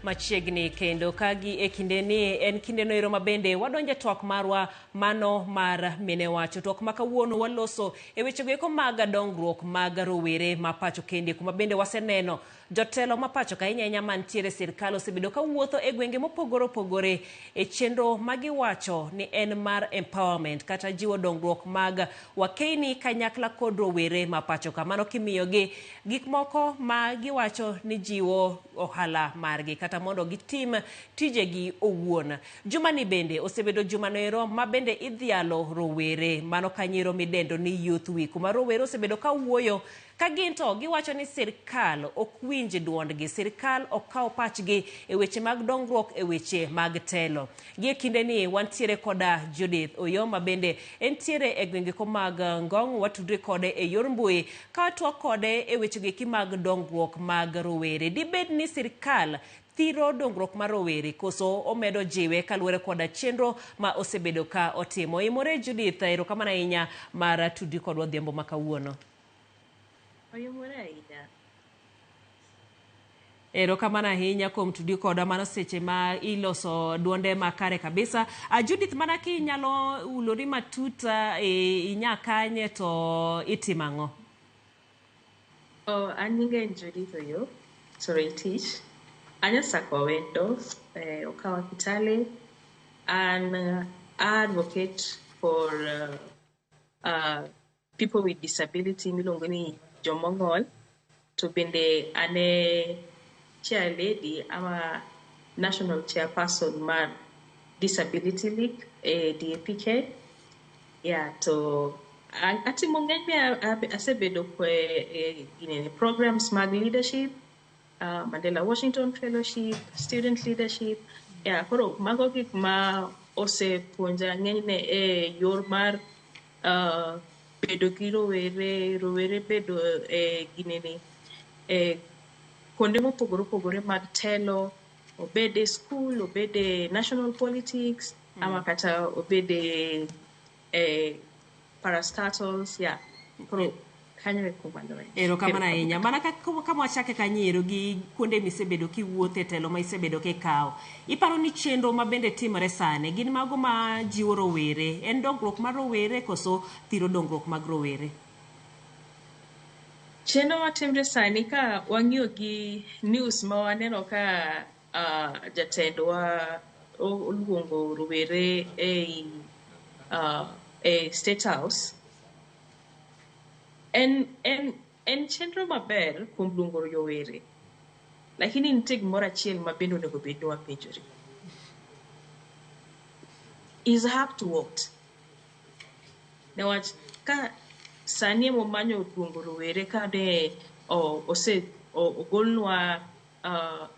Machiegni kendo ka gi e kindeni en kindeno ero ma bende wadonjo e twak marwa mano mar mine wacho. Twak ma kawuono waloso e wechego eko mag dongruok mag rowere ma pacho kende kuma bende waseneno jotelo ma pacho ka ahinya ahinya mantiere e sirkal osebedo ka wuotho e gwenge mopogore opogore e chenro ma giwacho ni en mar empowerment kata jiwo dongruok mag wakeyni kanyakla kod rowere ma pacho ka. Mano kimiyogi gik moko ma giwacho ni jiwo ohala margi kata mondo gitim tijegi owuon. Jumani bende osebedo jumano ero ma bende idhialo rowere mano kanyo midendo ni Youth Week kuma rowere osebedo ka wuoyo ka gin to giwacho ni sirkal ok winj duondgi, sirkal ok kaw pachgi e weche mag dongruok e weche mag telo. Gi e kindeni wantiere koda Judith Oyoma bende entiere e gwenge ko mag Ngong, watudre kode e yor mbui ka watwak kode e weche goeki mag dongruok mag rowere. Dibed ni sirkal thiro dongruok mar rowere koso omedo jiwe kaluwore koda chenro ma osebedo ka otimo. Imore Judith, erokamano ahinya mar tudri kodwa odhiambo ma kawuono. Oyomore ahinya. Erokamano ahinya kuom tudri kodwa mano seche ma iloso duonde makare kabisa. Judith, mana kinyalo ulori matut inya kanye to itimo ang'o? Oh, an nyinga en Judith Oyo, Toroitich. An nyasakwa wendo, Okawa Kitale. An advocate for people with disability miluongo ni jomong'ol. To bende an e chair lady ama national chairperson mar Disability League e DAPK. Yeah, to atimo ng'enyne asebedo e ginene programs mag leadership, Mandela Washington Fellowship, student leadership. Yeah, koro mago gik ma osepuonja ng'enyne e yor mar bedo gi rowere, rowere bedo e ginene e kuonde mopogore opogore mag telo, obed e school, obed e national politics, ama kata obed e parastatals, yeah. Koro kanyo e kuma noe. Erokamano ahinya. Mana kama wachake kanyo ero gi kuonde misebedo kiwuothe e telo ma isebedo kikawo. Iparo ni chenro ma bende timore sani gin mago ma jiwo rowere? En dongruok mar rowere koso thiro dongruok mag rowere? Chenro matimre sani ka wang'iyo gi news ma waneno ka jatendwa oluongo rowere e State House, en chenro maber kuom luongo rowere. Lakini nitie gimoro achiel ma bende onego bed ni wapenjore. Is up to what? Newach ka sani emomanyo luongo rowere ka ne ose ogolnwa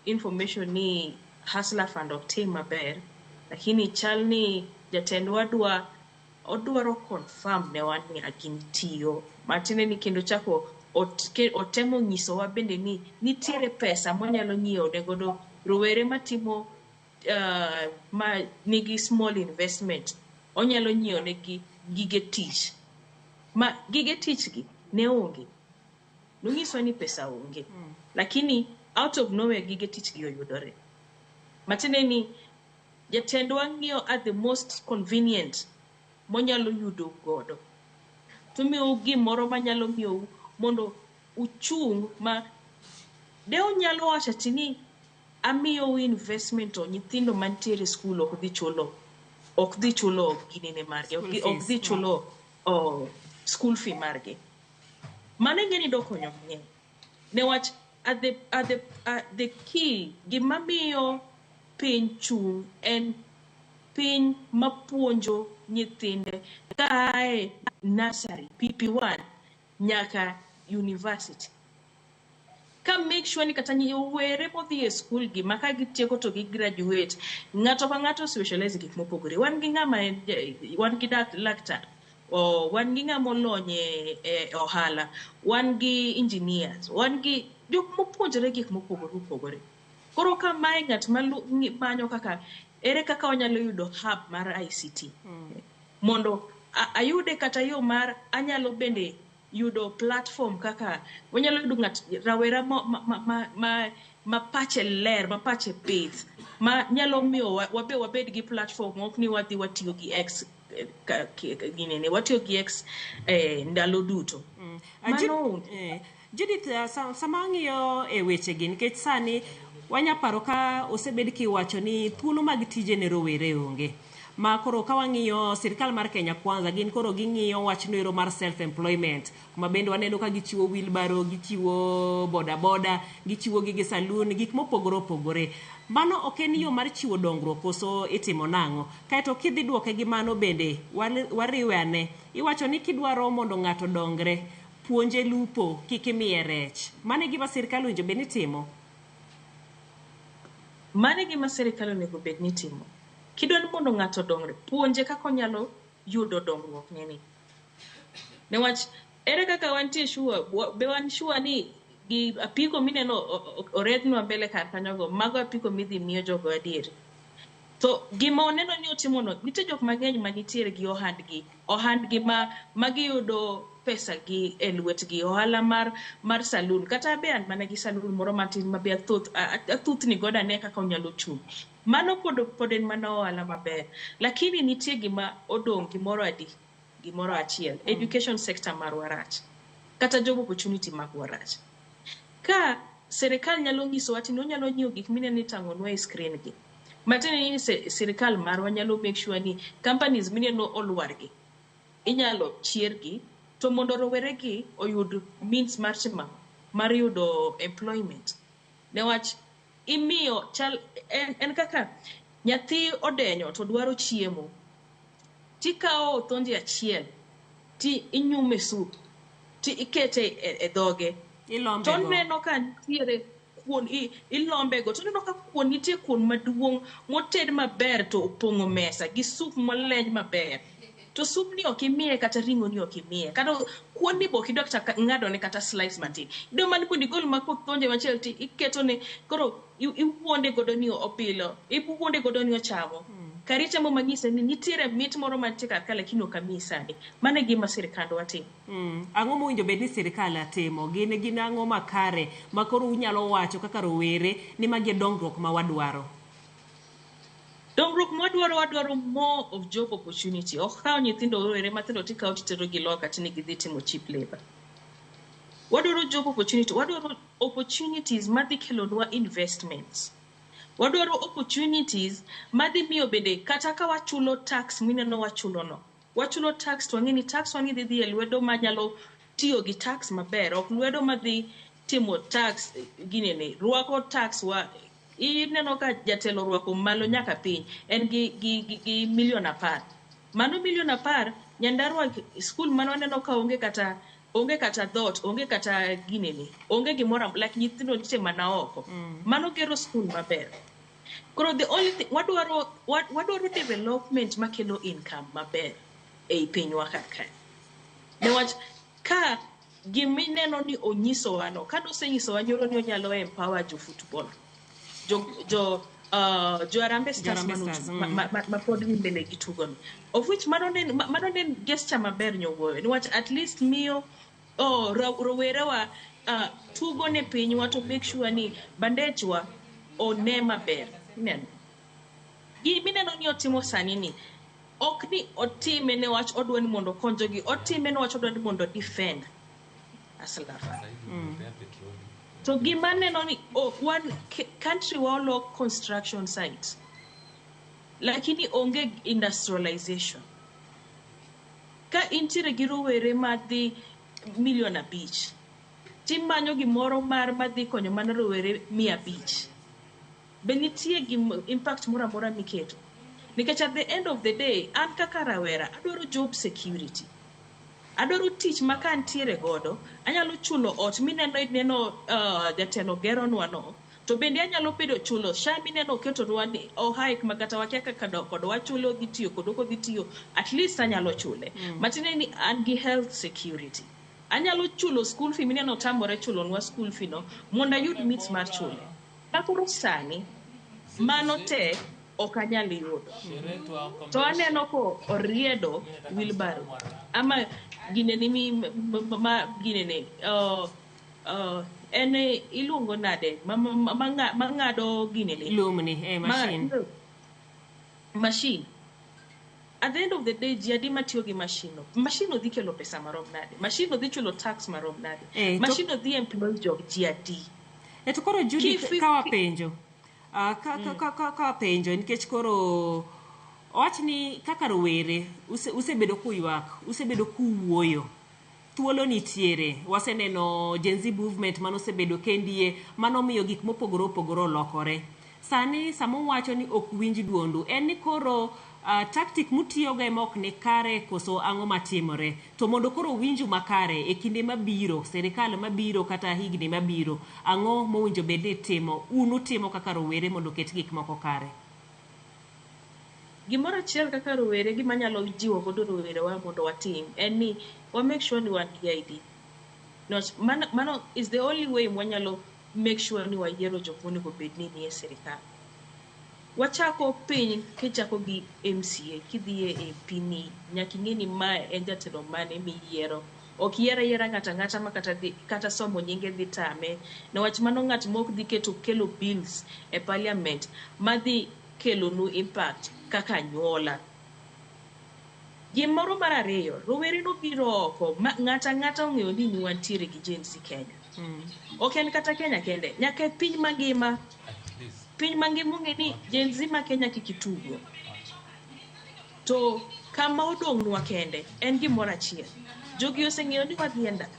information ni Hustler Fund ok tim maber, lakini chal ni jatendwa dwa odwaro confirm ne wan ni gini tiyo. Matiende ni kendo chako otemo nyisowa bende ni nitiere pesa monyalo nyiewo ne godo rowere matimo ma nigi small investment, onyalo nyiewo negi gige tich. Ma gige tich gi ne onge. Nonyiswa ni pesa onge. Lakini out of nowhere gige tich gi oyudore. Matiende ni jatendwa ng'iyo at the most convenient monyalo yudo godo. Tomiyou gimoro manyalo miyou mondo uchung' ma de unyalo wacho ati ni amiyou investment to nyithindo mantiere e school ok dhi chulo ginene margi, ok dhi chulo school fee margi. Mano ing'e ni dokonyo mang'eny. Newach at the key gima miyo piny chung' en piny mapuonjo nyithinde kae nursery PP1 nyaka university. Ka make sure ni kata rowere modhi e school gi ma ka gitieko to gi graduate, ng'ato ka ng'ato specialize e gik mopogore. Wan gi ng'ama en, wan gi laktar, wan gi ng'ama olony e ohala, wan gi engineers, wan gi jok mopuonjore gik mopogore opogore. Koro ka mae ng'at manyo kaka ere kaka wanyalo yudo hub mar ICT mondo ayude kata yo mar anyalo bende yudo platform kaka wanyalo yudo ng'at rawera ma pache ler, ma pache bith, ma nyalo miyo wabe wabed gi platform, ok ni wadhi watiyo gi X ginene, watiyo gi X ndalo duto. Mano Judith, sama wang'iyo e wechegi, nikech sani wanya paro ka osebed kiwacho ni thuolo mag tije ne rowere onge. Ma koro ka wang'iyo sirikal mar Kenya Kwanza, gin koro ging'iyo wachno ero mar self employment, kuma bende waneno ka gichiwo wheelbarrow, gichiwo boda boda, gichiwo gige saloon, gik mopogore opogore. Mano ok en yo mar chiwo dongruok koso itimo nang'o? Kaeto kidhi duoke gi mano bende wariwe ane. Iwacho ni kidwaro mondo ng'ato dongre, puonje lupo, kik imiye rech. Mano e gima sirikal owinjo bed ni timo? Mano e gima sirikal onego bed ni timo. Kidwa ni mondo ng'ato odongre, puonje kaka onyalo yudo dongruok neni. Newach ere kaka wantie sure, be wan sure ni gi apiko mineno oredhnwa mbele kar kanyogo, mago apiko midhi miyo jogo adier. To gima oneno ni otimono, nitie jok mang'eny manitiere gi ohandgi ma giyudo pesa gi e lwetgi, ohala mar saloon. Kata be an mana gi saloon moro matin ma be athuthni godo ane kaka onyalo chung'. Mano pod en mana ohala maber. Lakini nitie gima odong' gimoro adi? Gimoro achiel. Education sector marwa rach. Kata job opportunity magwa rach. Ka sirikal nyalo nyisowa ni onyalo nyiewo gik mineno itang'onwa e screen gi. Matiende ni sirikal marwa nyalo make sure ni companies mineno olwargi, inyalo chiergi, to mondo roweregi oyud means mar timo mar yudo employment. Newach imiyo chal en kaka nyathi odenyo to dwaro chiemo, tikawo othonje achiel ti inyume sup ti ikete e dhoge, Ilombe to go. Oneno ka nitiere kuon, ilombe go, to oneno ka kuon nitie, kuon maduong' moted maber to opong'o mesa gi sup moleny maber, to sup ni ok imiye, kata ring'o ni ok imiye, kata kuon ni be ok idwa kata ng'adone kata slice matin, idwa mana mondo igol ma kothonje machielo ti iketone. Koro iwuonde godo ni opilo, iwuonde godo ni ochamo kari temo manyise ni nitiere mit moro mantie kar ka, lakini ok amiyi sani. Mano e gima sirikandwa timo. Ang'o mowinjo bed ni sirikal timo? Gin ang'o makare ma koro unyalo wacho kaka rowere ni magi e dongruok ma wadwaro? Dongruok mwadwaro, wadwaro more of job opportunity. Ok kawo nyithindo rowere matindo tikawo titero gi loka tini gidhi timo cheap labor. Wadwaro job opportunity, wadwaro opportunities madhi kelonwa investments. Wadwaro opportunities madhi miyo bende kata ka wachulo tax mineno wachulo no. Wachulo tax to wang'e ni tax wani dhi dhi e lwedo manyalo tiyo gi tax maber, ok lwedo madhi timo tax ginene, rwako tax wa. Ineno ka jatelo orwako malo nyaka piny, en gi milion 10. Mano milion 10, Nyandarua skul mano waneno ka onge kata dhot, onge kata ginene, onge gimoro, like nyithindo nitie mana oko. Mano gero skul maber. Koro the only thing, wadwaro development makelo income maber ei pinywa kar kae. Newach ka gimineno ni onyisowa no, ka nosenyisowa nyoro ni onyalo empower jo football, jo Harambee Stars. Harambee mano Stars, ma pod dhi mbele gi tugo no. Of which mano ne en gesture maber nyowuoyo, niwach at least miyo rowerewa tugo ne pinywa to make sure ni bandechwa one maber. Ineno. Gimineno ni otimo sani ni, ok ni otime newach odwa ni mondo okony jogi, otime newach odwa ni mondo defend Hustler Fund. To gima neno ni wan country wa olok construction site, lakini onge industrialization. Ka intiere gi rowere madhi milion 5, timanyo gimoro mar madhi konyo mana rowere 500. Be nitie impact moro amora miketo? Nikech at the end of the day, an kaka rawera, adwaro job security. Adwaro tich ma ka antiere godo, anyalo chulo ot mineno ineno jatelo geronwa no, to bende anyalo bedo chulo SHA mineno oketonwa ni o hike ma kata wakia kaka kod wachulo odhi tiyo kod ok odhi tiyo, at least anyalo chule. Matiende ni an gi health security. Anyalo chulo school fee mineno tamore chulonwa school fee no, mondo ayud means mar chule. Ka koro sani, mano te Ok anyal yudo. To aneno ko oriedo wheelbarrow. Ama ginene mi ma ginene en iluongo nade ma ng'ado ginene Lumni, eh, machine. Machine. At the end of the day, ji adi matiyo gi machine no? Machine no dhi kelo pesa marom nade? Machine no dhi chulo tax marom nade? Machine no dhi employ jog ji adi? E to koro Judith, ka wapenjo ka wapenjo nikech koro owach ni kaka rowere usebedo kuywak, usebedo kuwuoyo, thuolo nitiere. Waseneno Gen Z movement manosebedo kendie, manomiyo gik mopogore opogore olokore. Sani sama uwacho ni ok winj duondu, en ni koro tactic mutiyogo ema ok ni kare koso ang'o matimore? To mondo koro winju makare e kinde mabiro, sirikal mabiro kata higni mabiro, ang'o mowinjo bed ni itimo, un utimo kaka rowere mondo oket gik moko kare? Gimoro achiel kaka rowere, gima nyalo jiwo godo rowerewa mondo watim en ni wa make sure ni wan gi ID. Niwach mano is the only way mwanyalo make sure ni wayiero jok monego bed ni nie sirikal. Wachako piny kichako gi MCA, kidhi e MP ni, nyaka ing'e ni mae en jatelo mane miyiero. Ok yier ayiera ng'ato ang'ata ma kata dhi, kata somo nyinge dhi tame. Niwach mano ng'at mok dhi keto kelo bills e parliament madhi kelonu impact kaka anyuola. Gimoro mar ariyo, rowere nobiro oko, ma ng'ato ang'ata ong'eyo ni wantiere gi Gen Z Kenya. Ok en kata Kenya kende, nyaka e piny mangima. Piny mangima ong'e ni Gen Z ma Kenya kik itugo. To kama odong'nwa kende en gimoro achiel. Jogi oseng'eyo ni wadhi e ndara.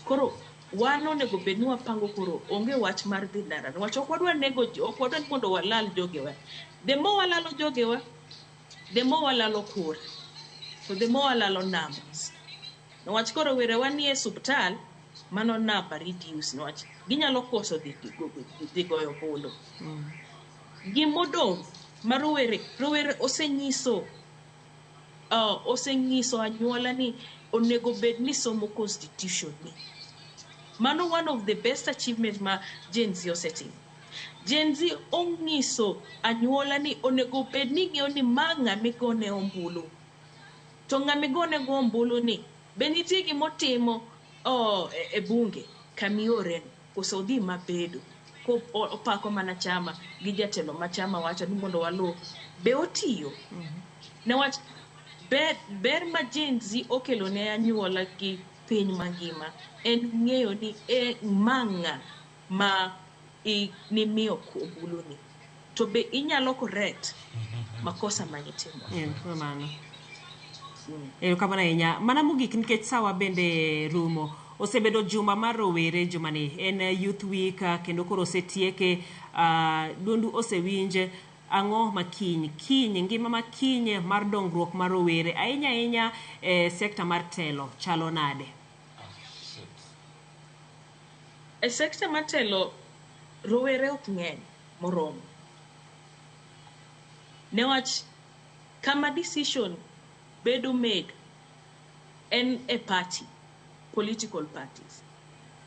Koro wan onego bed ni wapango koro onge wach mar dhi ndara. Niwach ok wadwa nego, ok wadwa ni mondo walal jogewa. The more walalo jogewa, the more walalo kura. To the more walalo numbers. Niwach koro werewa nie osiptal, mano number reduce niwach ginyalo koso dhi goyo ombulu. Gimodong' ma rowere osenyiso anyuola ni onego bed ni somo constitution ni. Mano one of the best achievement ma Gen Z osetimo. Gen Z ong'iso anyuola ni onego bed ni ng'eyo ni ma ng'ama igone ombulu. To ng'ama igone go ombulu ni be nitie gimotimo e bunge kamiore no, koso odhi mabedo ko opako mana chama gi jatelo ma chama wacho ni mondo waluw, be otiyo? Niwach ber ma Gen Z okelo ne anyuola gi piny mangima en ng'eyo ni e ma ng'a ma nimiyo ombulu ni to be inyalo correct makosa manitimo. Erokamano. Erokamano ahinya. Mana mogik nikech sawa bende rumo. Osebedo juma mar rowere jumani. En Youth Week, kendo koro osetieke, duondu osewinj. Ang'o ma kiny? Kiny, ngima ma kiny mar dongruok mar rowere ahinya ahinya e sekta mar telo chalo nade? E sekta mar telo, rowere ok ng'eny moromo. Newach kama decision bedo made en e party, political parties.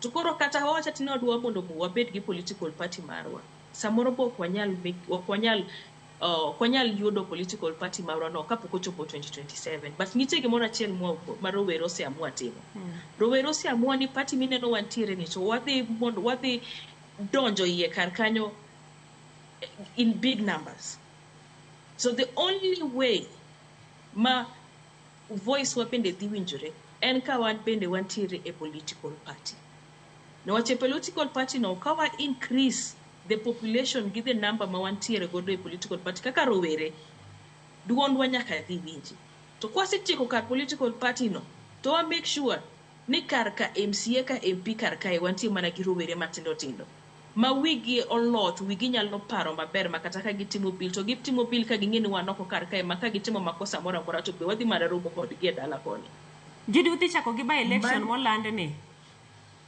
To koro kata wawacho ni wadwa mondo wabed gi political party marwa, samoro be ok wanyal yudo political party marwa no kapok ochopo 2027. But nitie gimoro achiel ma rowere oseamua timo. Rowere oseamua ni party mineno wantiere ni to wadhi mondo wadhi donjo iye kar kanyo in big numbers. So the only way ma voice wa bende dhi winjore en ka wan bende wantiere e political party. Niwach e political party no, ka wa increase the population gi the number ma wantiere godo e political party kaka rowere, duondwa nyaka dhi winji. To kwasetieko kar political party no, to wa make sure ni kar ka MCA ka MP kar kae wantie mana gi rowere matindo tindo ma wigi oloth, wigi nyalo paro maber ma kata ka gitimo bill to gitimo bill ka ging'e ni wan oko kar kae, ma ka gitimo makosa moro amora to be wadhi mana romo kodgi e dala koni. Judy, udhi chako gi by election moland ni?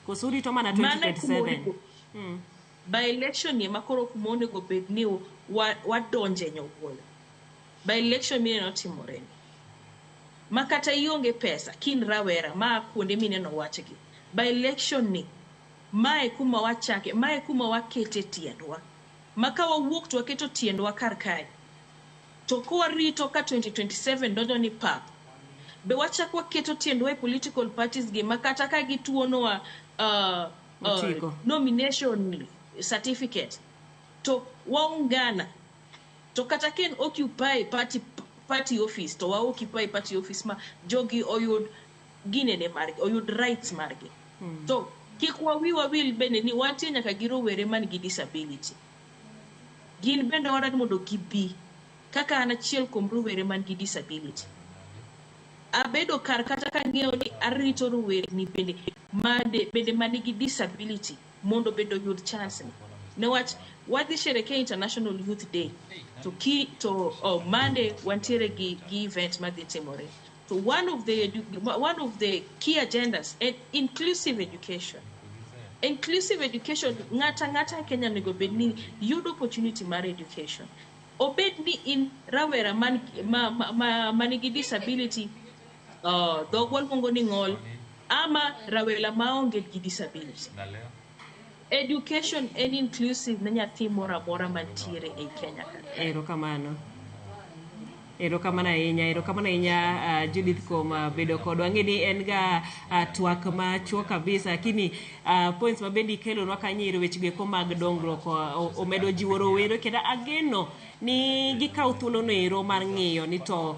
Koso urito mana Mano e kuma 2027? By election ni ema koro kuma onego bed ni wadonje nyowuoyo. By election mineno timore ni. Ma kata ionge pesa, kin rawera ma kuonde mineno wachgi. By election ni, mae kuma wachake, mae kuma wakete tiendwa. Ma ka wawuok to waketo tiendwa kar kae, to kwarito ka 2027 donjo ni pap, be wachak waketo tiendwa e political parties gi ma kata ka gituonowa Otiko. nomination certificate to waungana, to kata ka en occupy party office to wa occupy party office ma jogi oyud ginene margi, oyud rights margi. To kik wawiwa wil bende ni wantie nyaka gi rowere man gi disability. Gin bende wadwaro mondo gibi kaka an achiel kuom rowere man gi disability. Abedo kar kata kang'eyo ni arito rowerni bende bende manigi disability mondo bende oyud chance ni. Newach wadhi sherekea International Youth Day to ki to Monday wantiere gi event madhi timore. To one of the key agendas en inclusive education. Inclusive education, ng'ata ng'ata e Kenya onego bed ni yudo opportunity mar education. Obed ni in rawera man, ma, ma, ma, manigi disability, dhogwa luongo ni ng'ol, ama rawera maonge gi disability. Education en inclusive ne nyathi moro amora mantiere ei Kenya ka. Erokamano. Erokamano ahinya, erokamano ahinya Judith kuom bedo kodwa. Ang'e ni en ga twak machuok kabisa, lakini points ma bende ikelonwa kanyo ero weche go eko mag dongruok omedo jiwo rowere kendo ageno ni gikaw thuolono ero mar ng'iyo ni to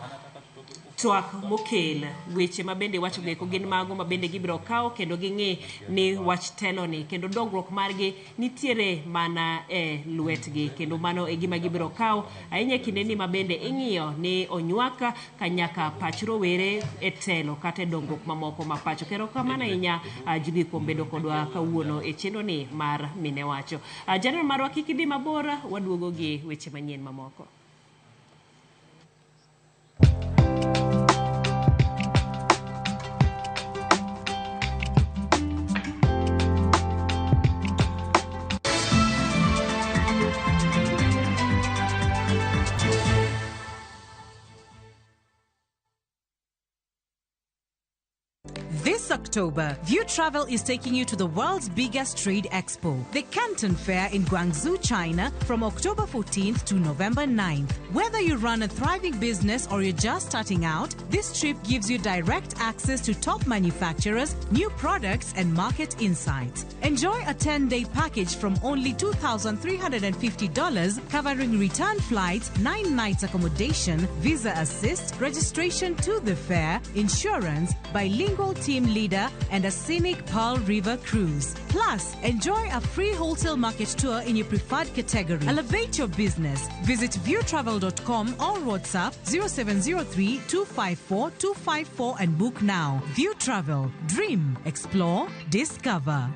twak mokel weche ma bende wacho go eko gin mago ma bende gibiro kawo kendo ging'i ni wach telo ni kendo dongruok margi nitiere mana e lwetgi kendo mano e gima gibiro kawo ahinya e kindeni ma bende ing'iyo ni onywak kanyaka pach rowere e telo kata e dongruok mamoko ma pacho. Erokamano ahinya Judith kuom bedo kodwa kawuono e chenro ni mar Mine Wacho. Janeno marwa kik idhi mabor, waduogo gi weche manyien mamoko. This October, View Travel is taking you to the world's biggest trade expo, the Canton Fair in Guangzhou, China, from October 14th to November 9th. Whether you run a thriving business or you're just starting out, this trip gives you direct access to top manufacturers, new products, and market insights. Enjoy a 10-day package from only $2,350, covering return flights, 9 nights accommodation, visa assist, registration to the fair, insurance, bilingual team leader, and a scenic Pearl River cruise. Plus, enjoy a free wholesale market tour in your preferred category. Elevate your business. Visit viewtravel.com or WhatsApp 0703 254 254 and book now. View Travel. Dream, explore, discover.